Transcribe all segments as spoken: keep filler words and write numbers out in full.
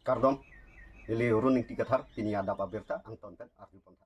Kardom, neli Run Ingti Kathar, pini adap abirta angton pen arju pon tha.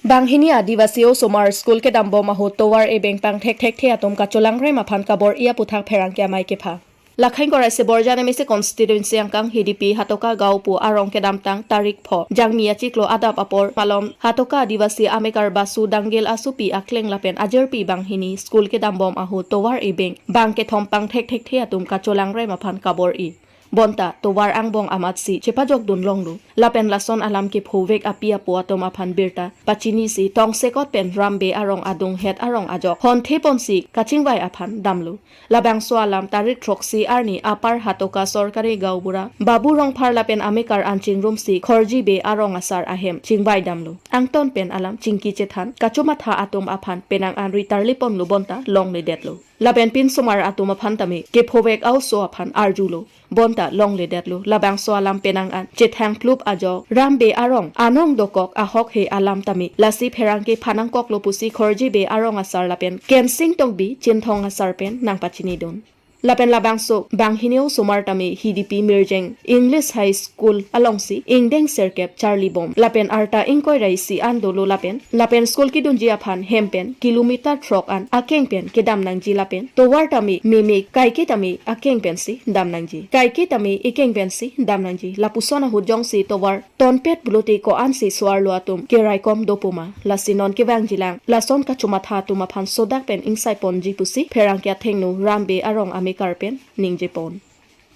Banghini Adivasi osomar school kedambom ahut tovar ebeng pangthekthekthe atum kacholangrem aphan kabor-i aputhak pherangke amei kepha. Lakhain korai se Borjan M A C constituency angkang Hidipi Hatoka gaon pu arong kedamtang tarik pho Jangmi achiklo adap apor malom Hatoka Adivasi amekar Basu Dangle asopi akleng lapen ajirpi banghini school kedambom ahut tovar ebeng bang kethom pangthekthekthe atum kacholangrem aphan kabor-i. Bonta tovar angbong amatsi chepajokdun longlo. Lapen lason alam kephovek api apo atum aphan birta pachinisi tongsekot pen Rambe arong adunghet arong ajok honthe ponsi kachingvai aphan damlo. Labangso alam tarik throksi arni Upper Hatoka sorkari gaonbura Babu Rongphar lapen amekar an chingrumsi Khorji Bey arong asar ahem chingvai damlo. Angton pen alam chingki chethan kachomatha atum aphan penang an ri tarli ponlo bonta longledetlo. Lapen pinsomar atum aphan tame kephovek a-oso aphan arjulo. Bonta longledetlo. Labangso alam penang an chethang klup ajok Rambe arong anong dokok ahokhe alam tame lasi pherangke phanangkoklo pusi Khorji Bey arong asar lapen Kensing Tokbi Chinthong asar pen nangpachinidun. Lapen labangso banghini osomar tame Hidipi Mirjeng English High School alongsi ingdeng sirkep charlibom lapen arta ingkoi ra isi an dolo lapen lapen school kedunji aphan hem pen kilometer throk an akeng pen kedam nangji lapen tovar tame meme kaike tame akeng pensi dam nangji, kaike tame ekeng pensi dam nangji. Lapuson ahut jongsi tovar tonpet pulote ko-ansi so-arlo atum keraikom dopo ma, lasi non kevangjilang lason kachomatha atum aphan sodak pen ingsai ponji pusi pherangke athengno Rambe arong amekar pen ningjepon.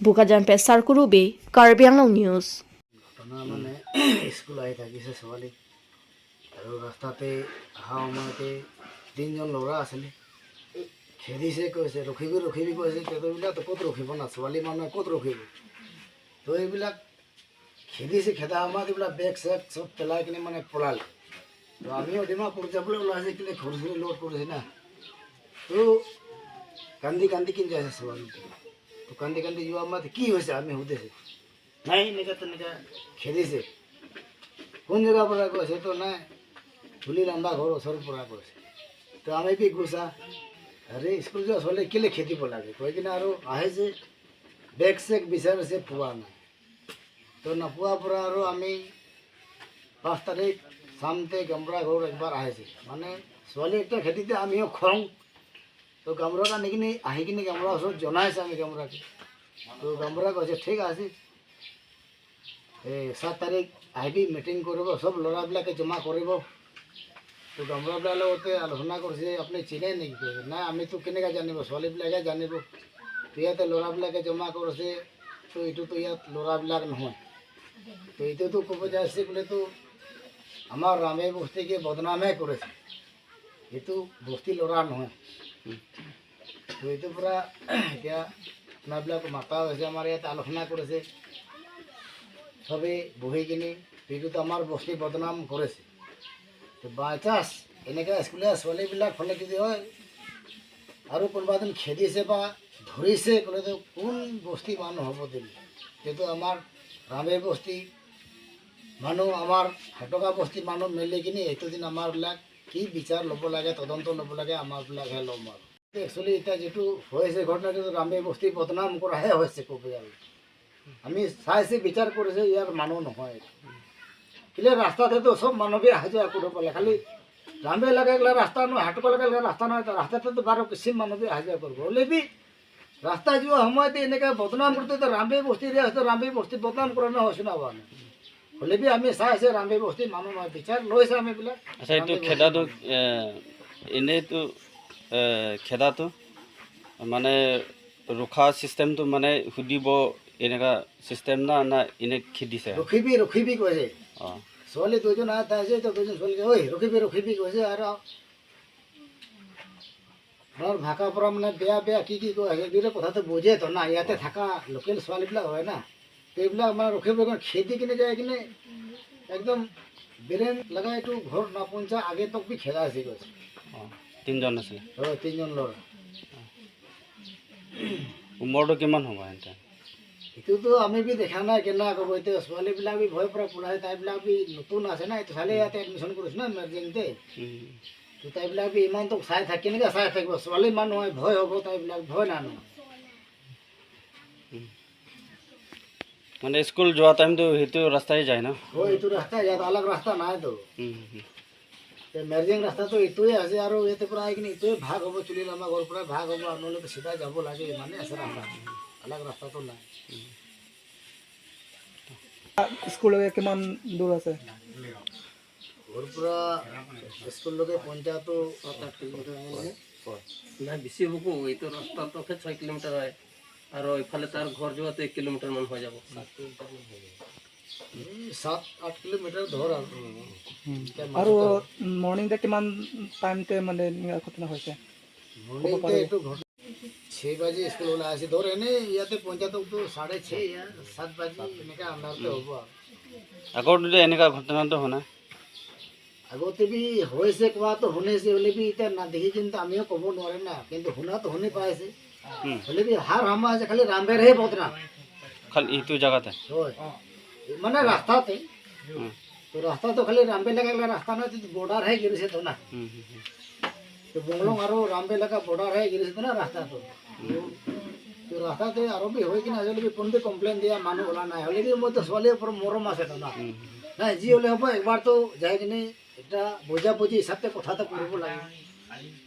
Bokajan pen Sarkuru Bey, Karbi Anglong News. ঘটনা মানে স্কুল আহি থাকিছে ছোৱালী আৰু ৰাস্তাতে অহা সময়তে তিনিজন ল'ৰা আছিলে, খেদিছে কৈছে, ৰখিবি ৰখিবি কৈছে, তেতিয়াতো এইবিলাকতো ক'ত ৰখিব না, ছোৱালী মানুহে ক'ত ৰখিব? তো এইবিলাক খেদিছে, খেদা সময়ত এইবিলাক বেগ চেগ চব পেলাই কিনে মানে পলালে। তো আমিও ডিমাপুৰ যাবলৈ ওলাইছে, কিন্তু ঘৰ চুৰি লোড কৰিছে না। তো কান্দি কান্দি কিন্তু আছে ছোৱালী। তো কান্দি কান্দি যোৱা সময়ত কি হৈছে আমি সুধিছে। নাই, এনেকা তেনেকা খেদিছে। কোন জেগাৰ পৰা কৈছে? তো নাই, ধূলি লাম্বা ঘৰ ওচৰৰ পৰা কৈছে। তো আমি কি কৈছা, আৰে স্কুল যোৱা ছোৱালী কেলে খেদিব লাগে? কৈ কিনে আৰু আহিছে, বেগ চেগ বিচাৰিছে, পোৱা নাই। তো নোপোৱাৰ পৰা আৰু আমি পাঁচ তাৰিখ চামতে গামবুঢ়া ঘৰ একবাৰ আহিছে, মানে ছোৱালী একটা খেদিতে আমিও খং। তো গামবুঢ়াক আনি কিনে, আহি কিনে গামবুঢ়াৰ ওচৰত জনাইছে আমি গামবুঢ়াকে। তো গামবুঢ়াই কৈছে, ঠিক আছে, এই সাত তাৰিখ আহিবি, মিটিং কৰিব, চব ল'ৰাবিলাকে জমা কৰিব। তো গামবুঢ়াবিলাকৰ লগতে আলোচনা কৰিছে, আপুনি চিনে নেকি? কৈছে, নাই, আমিতো কেনেকৈ জানিব, ছোৱালীবিলাকে জানিব। তো ইয়াতে ল'ৰাবিলাকে জমা কৰিছে, তো এইটোতো ইয়াত ল'ৰাবিলাক নহয়। তো এইটোতো ক'ব যাইছে বোলেতো আমাৰ ৰামে বস্তিকে বদনামহে কৰিছে, এইটো বস্তি ল'ৰা নহয়। তো এইটো পৰা এতিয়া আপোনাবিলাক মাতা হৈছে, আমাৰ ইয়াত আলোচনা কৰিছে, চবেই বহি কিনি এইটোতো আমাৰ বস্তি বদনাম কৰিছে। তো বাই চান্স এনেকৈ স্কুলীয়া ছোৱালীবিলাক হ'লে যদি হয় আৰু কোনোবা এজন খেদিছে বা ধৰিছে ক'লেতো কোন বস্তি মানুহ হ'ব দিলে? এইটো আমাৰ ৰামে বস্তি মানুহ, আমাৰ হাটকা বস্তি মানুহ মিলি কিনি এইটো দিন আমাৰবিলাক কি বিচাৰ ল'ব লাগে, তদন্ত ল'ব লাগে, আমাৰবিলাকহে ল'ম আৰু। একচুৱেলি এতিয়া যিটো হৈছে ঘটনাটো ৰামে বস্তি বদনাম কৰাহে হৈছে, ক'ব আৰু। আমি চাইছে, বিচাৰ কৰিছে, ইয়াৰ মানুহ নহয়। কেলে ৰাস্তাতেতো চব মানুহে অহা যোৱা কৰিব পাৰে, খালি ৰামে লাগে এইগিলা ৰাস্তা নহয়, হাটকা লাগে এইগিলা ৰাস্তা নহয়, ৰাস্তাতেতো বাৰ কিচিম মানুহে অহা যোৱা কৰিব। হ'লে বি ৰাস্তা যোৱা সময়তে এনেকৈ বদনাম কৰোঁতে তো ৰামে বস্তি দিয়া হৈছে, ৰামে বস্তি বদনাম কৰা নহয়, শুনা পোৱা নাই। হ'লে বি আমি চাইছে ৰামে বস্তি মানুহ নহয়, বিচাৰ লৈছে আমি বোলে আচ্ছা, এইটো ৰামে বস্তি খেদাটো, মানুহ। এ, এনেইতো, এ, খেদাটো মানে ৰখা চিষ্টেমটো মানে সুধিব, এনেকা চিষ্টেম না, না এনে খেদিছে? ৰখিবি, ৰখিবি কৈছে। অ। ছোৱালী দুজন আহে, তাই আছে, তো দুজন ছোৱালীকে, "ঐ, ৰখিবি, ৰখিবি" কৈছে আৰু। ধৰ ভাষাৰ পৰা মানে বেয়া বেয়া কি কি কয়, সেইবিলাক কথাটো বুজে তো না, ইয়াতে অ। থকা লোকেল ছোৱালীবিলাক হয় না, তো এইবিলাক মানে ৰখিব, ৰখিব, খেদি কিনে যায় কিনে একদম বেৰেন লগাই এইটো ঘৰ নাপঞ্চা আগে তক বি খেদা আছে কৈছে। অ, তিনিজন আছিলে। হয়, তিনিজন ল'ৰা। উমৰটো কিমান হ'ব সিহঁতে? এইটোতো আমি বি দেখা নাই, কেনে ক'ব এতিয়া, ছোৱালীবিলাক বি ভয় পৰা পলাই, তাইবিলাক বি নতুন আছে না, এইটো চালে ইয়াতে এডমিশ্যন কৰিছে না, ইমাৰ্জেঞ্চিতে। উম। তো তাইবিলাক বি ইমান তো চাই থাকে নেকি, চাই থাকিব। ছোৱালী মানুহ হয়, ভয় হ'ব তাইবিলাক, ভয় নানো। মানে স্কুল যোৱা টাইমটো সেইটো ৰাস্তাই যায় ন? হয়, এইটো ৰাস্তাই যায়, আলাগ ৰাস্তা নাই তো। উম, উম। তে মেৰ্জিং ৰাস্তাটো এইটোৱে আছে আৰু ইয়াতে পৰা আহি কিনে এইটোৱে ভাগ হ'ব, চুলি লামা ঘৰ পৰা ভাগ হ'ব আৰু নহ'লে তো চিধা যাব লাগে, ইমানে আছে ৰাস্তা। আলাগ ৰাস্তাটো নাই। স্কুললৈকে কিমান দূৰ আছে? ঘৰ পৰা স্কুললৈকে পঞ্চায়তো সাত আঠ কিলোমিটাৰ হ'ব নে? নাই, বেছি হ'ব, এইটো ৰাস্তাটোকে ছয় কিলোমিটাৰ হয় আৰু এইফালে তাৰ ঘৰ যোৱাটো এক কিলোমিটাৰ মান হৈ যাব। এই সাত আঠ কিলোমিটাৰ ধৰ আৰু। উম। এতিয়া আৰু মাজতে মৰ্ণিং দে কিমান টাইমতে মানে এনেকুৱা ঘটনা হৈছে? মৰ্ণিং দে এইটো ঘট-, ছয় বাজি স্কুল ওলাই আছে, ধৰ এনে ইয়াতে পঞ্চায়ততো চাৰে ছয় ইয়া সাত বাজি এনেকা আন্ধাৰতে হ'ব আৰু। আগতে যে এনেকা ঘটনাটো হোৱা নাই? আগতে বি হৈছে কোৱাটো শুনিছে, হ'লে বি এতিয়া না দেখি কিন্তু আমিও ক'ব নোৱাৰিম না, কিন্তু শুনাটো শুনি পাইছে। উম। হ'লে বি হাৰ হামা আছে, খালি ৰামবেৰহে বদনাম। খালি এইটো জেগাতে? হয়। মানে ৰাস্তাতে। উম। তো ৰাস্তাটো খালি ৰামবেৰ লগা ৰাস্তা নহয়, তো বৰ্ডাৰহে গিৰিছে তো না। উম, উম, উম। তো বংলং আৰু ৰামবেৰ লগা বৰ্ডাৰহে গিৰিছে তো না ৰাস্তাটো। তো ৰাস্তাতে আৰু বি হৈ কিনে আজিলৈকে কোনো বি কমপ্লেইন দিয়া মানুহ ওলা নাই। হ'লে বি মই তো ছোৱালীৰ ওপৰত মৰম আছে তো না। উম। নাই, যি হ'লে হ'ব, একবাৰ তো যাই কিনে এটা বুজাবুজি হিচাপে কথা এটা কৰিব লাগে।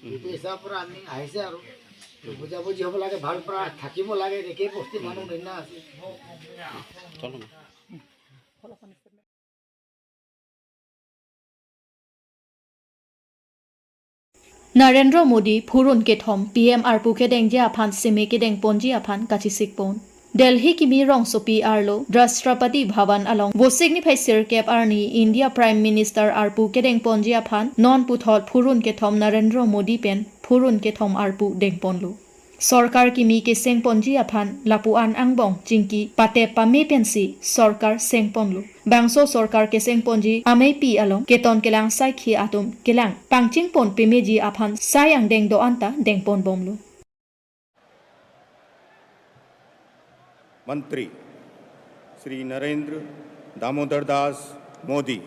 সেইটো হিচাপৰ পৰা আমি আহিছে আৰু। তো বুজাবুজি হ'ব লাগে, ভাল পৰা থাকিব লাগে, একে বস্তি মানুহ নিচিনা আছে। চলো না। Narendra Modi phurun kethom P M arpu kedengji aphan seme kedengponji aphan kachesik pon. Delhi kimi rongsopi arlo Rashtrapati Bhavan along Vosik niphai sirkep arni India Prime Minister arpu kedengponji aphan non puthot phurun kethom Narendra Modi pen phurun kethom arpu dengponlo. Sorkar kimi kesengponji aphan lapu-an angbong chingki patep pame pensi sorkar sengponlo. Bangso sorkar kesengponji ameipi along keton kelang saikhi atum kelang pangchingpon pemeji aphan sai angdeng do-an ta dengponbomlo. मंत्री श्री नरेंद्र दामोदर दास मोदी।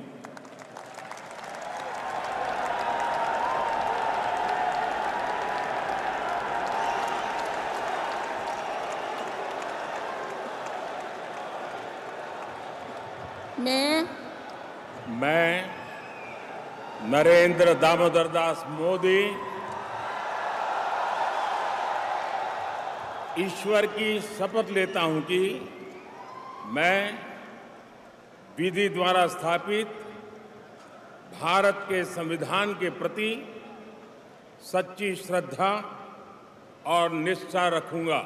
मैं मैं नरेंद्र दामोदर दास मोदी ईश्वर की शपथ लेता हूं कि मैं विधि द्वारा स्थापित भारत के संविधान के प्रति सच्ची श्रद्धा और निष्ठा रखूंगा।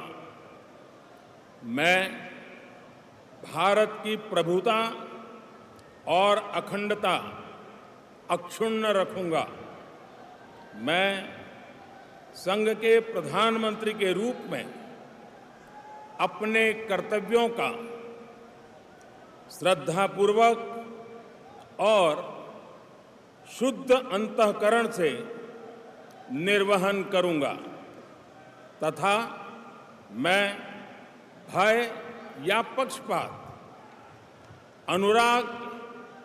मैं भारत की प्रभुता और अखंडता अक्षुण्ण रखूंगा। मैं संघ के प्रधानमंत्री के रूप में अपने कर्तव्यों का श्रद्धापूर्वक और शुद्ध अंतःकरण से निर्वहन करूंगा तथा मैं भय या पक्षपात, अनुराग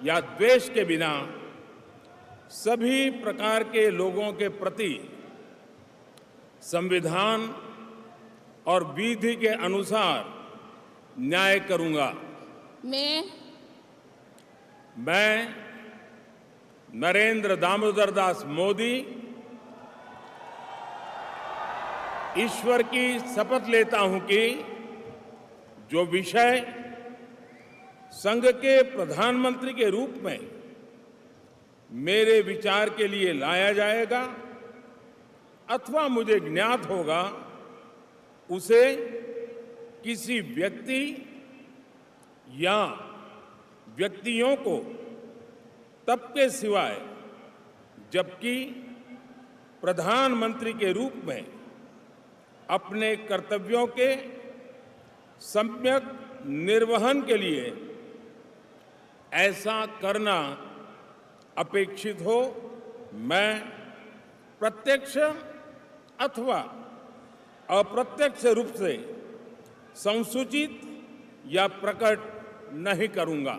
या द्वेष के बिना सभी प्रकार के लोगों के प्रति संविधान और विधि के अनुसार न्याय करूंगा। मैं मैं नरेंद्र दामोदर दास मोदी ईश्वर की शपथ लेता हूं कि जो विषय संघ के प्रधानमंत्री के रूप में मेरे विचार के लिए लाया जाएगा अथवा मुझे ज्ञात होगा, उसे किसी व्यक्ति या व्यक्तियों को तब के सिवाय, जबकि प्रधानमंत्री के रूप में अपने कर्तव्यों के सम्यक निर्वहन के लिए ऐसा करना अपेक्षित हो, मैं प्रत्यक्ष अथवा अप्रत्यक्ष रूप से संसूचित या प्रकट नहीं करूंगा।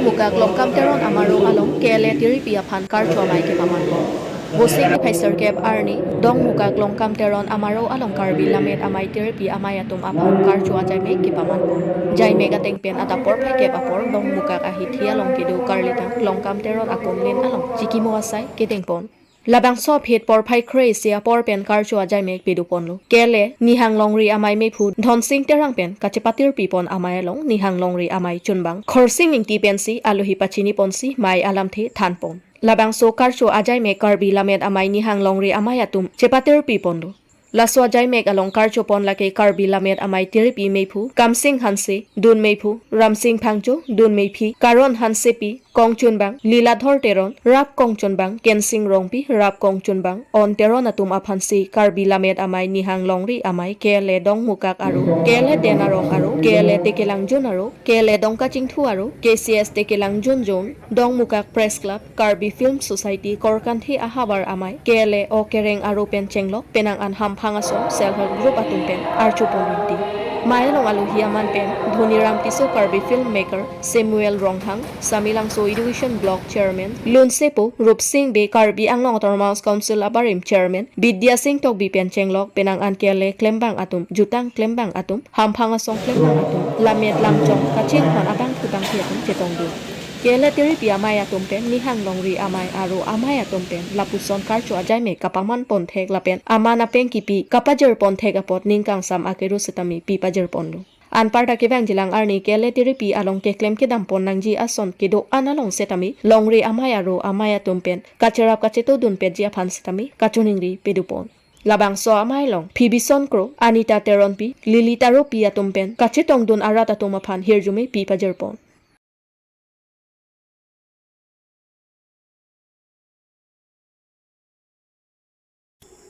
Mukak Longkam Teron Amaro along K L A tiripi aphan karcho amei kepamanpon. Vosik niphai sirkep arni Dongmukak Longkam Teron Amaro along Karbi Lammet Amei tiripi amei atum aphan karcho ajaimek kepamanpon. Jaimek ateng pen adap porphai kep apor Dongmukak ahithi along kedo karlitang Longkam Teron akumlin along chikimo asai kedengpon. Labangso aphi porphai kre-isi apor pen karcho ajaimek padoponlo. K L A nihang longri amei mephu Dhonsing Terang pen kachepatirpipon amei along nihang longri amei chunbang Khorsing Ingti pensi alohi pachiniponsi mei alamthe thanpon. Labangso karcho ajaimek Karbi Lammet Amei nihang longri amei atum chepatirpiponlo. Laso ajaimek along karchopon lake Karbi Lammet Amei tiripi mephu Kamsing Hanse, dun mephu Ramsing Phangcho, dun mephi Karon Hansepi, kongchunbang Liladhor Teron, rap kongchunbang Kensing Rongpi, rap kongchunbang On Teron atum aphansi Karbi Lammet Amei nihang longri amei K L A Dongmukak aro, K L A Ten Arong aro, K L A Tekelangjun aro, K L A Dongkachingthu aro, K C S Tekelangjun Zone, Dongmukak Press Club, Karbi Film Society Korkanthi ahavar amei, K L A Okereng aro pen chenglok, penang an hamphang asong, self help group atum pen archopon rinti. Mei along alohi aman pen, Dhoniram Tisso Karbi filmmaker, Samuel Ronghang, Samelangso Education Block Chairman, Lunsepo Rupsing Bey Karbi Anglong Autonomous Council abarim Chairman, Bidya Sing Tokbi pen chenglok, penang an K L A klembang atum, jutang klembang atum, hamphang asong klembang atum, lammet lamchong, kachinghon abangphu bangphi atum chetongdun. K L A tiripi amei atum pen, nihang longri amei aro amei atum pen, lapuson karcho ajaimek kapamanpon thek lapen, aman apeng kipi, kapajirpon thek apot ningkangsam akeru setame pipajirponlo. Anparta kevangjilang arni K L A tiripi along keklem kedampon nangji ason kedo-an along setame, longri amei aro amei atum pen, kacherap kachetongdunpetji aphan setame, kachoningri padopon. Labangso amei along, Pibison Kro, Anita Teronpi, Lily Taropi atum pen, kachetongdun arat atum aphan hirjume pipajirpon.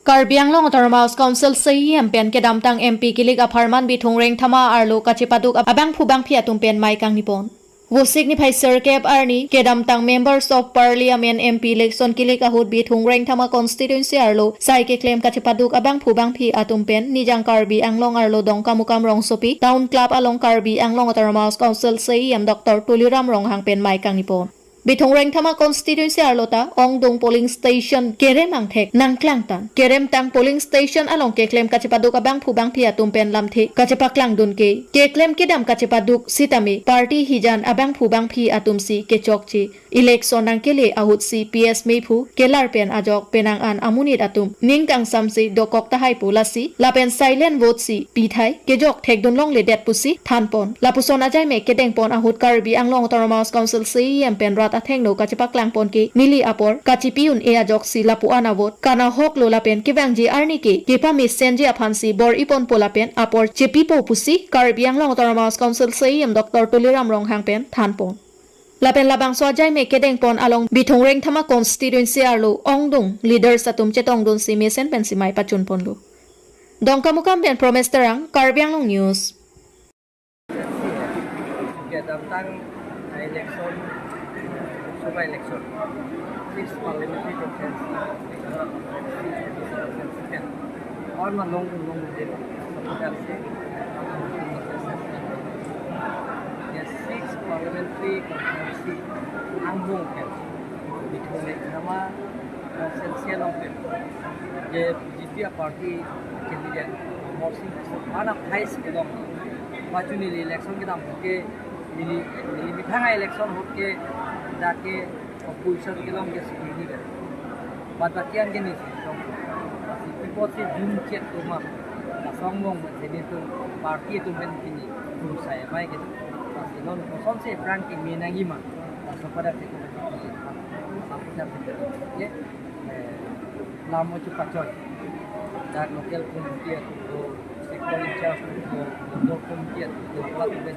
Karbi Anglong Autonomous Council C E M pen kedamtang M P kilik apharman Bithung Rengthama arlo kachepaduk abangphu bangphi atum pen mei kangnipon. Vosik niphai sirkep arni kedamtang Members of Parliament M P election kilik ahut Bithung Rengthama constituency arlo sai keklem kachepaduk abangphu bangphi atum pen Nijang Karbi Anglong arlo Dongkamukam rongsopi Town Club along Karbi Anglong Autonomous Council C E M Doctor Tuliram Ronghang pen mei kangnipon. Bithung Rengthama constituency arlo ta ongdung polling station kerem angthek nangklangtang. Keremtang polling station along keklem kachepaduk abangphu bangphi atum pen lamthe kachepaklangdun ke. Keklem kedam kachepaduk sitame party hijan abangphu bangphi atumsi kechokche. Election nangkele ahutsi P S mephu kelar pen ajok penang an amonit atum ningkangsamsi dokok tahai pu lasi lapen silent vote si pithai kejok thekdun longledet pusi thanpon. Lapuson ajaimek kedengpon ahut Karbi Anglong Autonomous Council C E M pen rat athengno kachepaklangpon ke neli apor kachepi un-e ajoksi lapu-an avote kanahoklo lapen kevangji arni ke kepamesenji aphansi bor-iponpo lapen apor chepipo pusi Karbi Anglong Autonomous Council C E M Doctor Tuliram Ronghang pen thanpon. Lapen labangso ajaimek kedengpon along Bithung Rengthama constituency arlo ongdung leaders atum chetongdunsi mesen pensi mei pachunponlo. Dongkamukam pen Promes Terang, Karbi Anglong News. Kedamtang election, Lok Sabha election, six parliamentary constituency, Orma long long de, ya six parliamentary constituency angbong ke, Bithung Rengthama constituency along ke, je B J P party candidate Amar Sing Tisso, mana phais kedong, machuni election kedam ke, neli, neli methang election ahut ke, dak ke, opposition kelong ke sukri ni kan. Bat bakian ke ni song. Lasi people si jum chet tu ma. Lasong mong ma sini tu party tu men kini. Tum saya mai ke. Lasi non kosonsi aphrang ke menang ima. Laso pada se ko. Apa dah se. Ye. Eh, lamo chu pachoi. Dak local committee tu, sector in charge tu, local committee tu, apa tu ben.